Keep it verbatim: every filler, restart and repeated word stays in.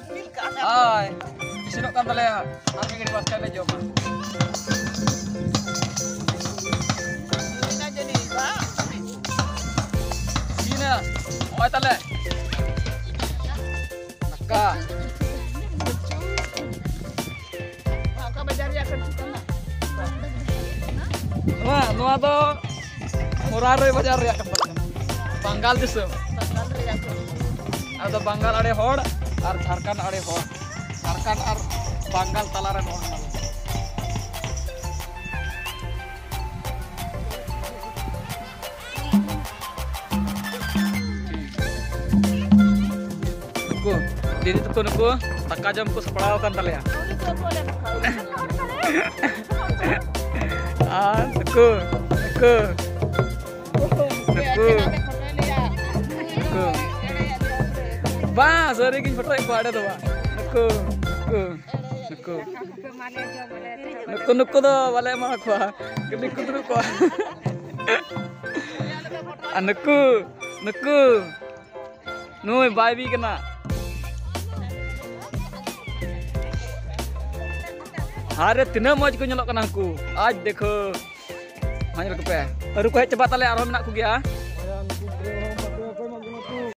ᱦᱳᱭ, ᱤᱥᱤᱱᱚᱜ ᱠᱟᱱ ᱛᱟᱞᱮᱭᱟ᱾ ᱟᱨ ᱢᱤᱫ ᱜᱷᱟᱹᱲᱤᱡ ᱵᱟᱫ ᱠᱷᱟᱱ ᱞᱮ ᱡᱚᱢᱟ᱾ ᱤᱥᱤᱱᱟ᱾ ᱱᱚᱜᱼᱚᱭ ᱛᱟᱞᱮ᱾ ᱫᱟᱠᱟ᱾ ᱚᱠᱟ ᱵᱟᱡᱟᱨ ᱨᱮᱭᱟᱜ ᱠᱟᱱᱟ? ᱱᱚᱣᱟ, ᱱᱚᱣᱟ ᱫᱚ ᱢᱚᱨᱟᱨᱚᱭ ᱵᱟᱡᱟᱨ ᱨᱮᱭᱟᱜ ᱠᱟᱱ ᱛᱟᱞᱮᱭᱟ᱾ ᱵᱟᱝᱜᱟᱞ ᱫᱤᱥᱚᱢ᱾ ᱟᱫᱚ ᱵᱟᱝᱜᱟᱞ ᱟᱲᱮ ᱦᱚᱲ ᱟᱨ ᱡᱷᱟᱲᱠᱷᱚᱸᱰ ᱟᱲᱮ ᱦᱚᱲ, ᱡᱷᱟᱲᱠᱷᱚᱸᱰ ᱟᱨ ᱵᱟᱝᱜᱟᱞ ᱛᱟᱞᱟ ᱨᱮ ᱱᱚᱣᱟ ᱠᱟᱱᱟ᱾ ᱱᱩᱠᱩ ᱫᱤᱫᱤ ᱛᱟᱠᱚ, ᱱᱩᱠᱩ ᱫᱟᱠᱟ ᱡᱚᱢ ᱠᱚ ᱥᱟᱯᱲᱟᱣ ᱟᱠᱟᱱ ᱛᱟᱞᱮᱭᱟ᱾ ᱟᱨ ᱱᱩᱠᱩ, ᱱᱩᱠᱩ, ᱱᱩᱠᱩ, ᱱᱩᱠᱩ᱾ ᱵᱟᱝ, ᱥᱟᱹᱨᱤ ᱜᱤᱧ ᱯᱷᱳᱴᱳᱭᱮᱫ ᱠᱚᱣᱟ, ᱮᱲᱮ ᱫᱚ ᱵᱟᱝ᱾ ᱱᱩᱠᱩ, ᱱᱩᱠᱩ, ᱱᱩᱠᱩ᱾ ᱱᱩᱠᱩ, ᱱᱩᱠᱩ ᱫᱚ ᱵᱟᱞᱮ ᱮᱢᱟ ᱠᱚᱣᱟ᱾ ᱠᱩᱞᱦᱤ ᱠᱚ ᱫᱩᱲᱩᱵ ᱠᱚᱜᱼᱟ᱾ ᱟᱨ ᱱᱩᱠᱩ, ᱱᱩᱠᱩ, ᱱᱩᱭ ᱵᱟᱭ ᱵᱤ ᱠᱟᱱᱟ᱾ ᱟᱨᱮ, ᱛᱤᱱᱟᱹᱜ ᱢᱚᱡᱽ ᱠᱚ ᱧᱮᱞᱚᱜ ᱠᱟᱱᱟ ᱩᱱᱠᱩ᱾ ᱟᱡ ᱫᱮᱠᱷᱳ᱾ ᱦᱚᱸ, ᱧᱮᱞ ᱠᱚᱯᱮ᱾ ᱟᱹᱨᱩ ᱠᱚ ᱦᱮᱡ ᱪᱟᱵᱟᱜ ᱛᱟᱞᱮ, ᱟᱨᱦᱚᱸ ᱢᱮᱱᱟᱜ ᱠᱚᱜᱮᱭᱟ᱾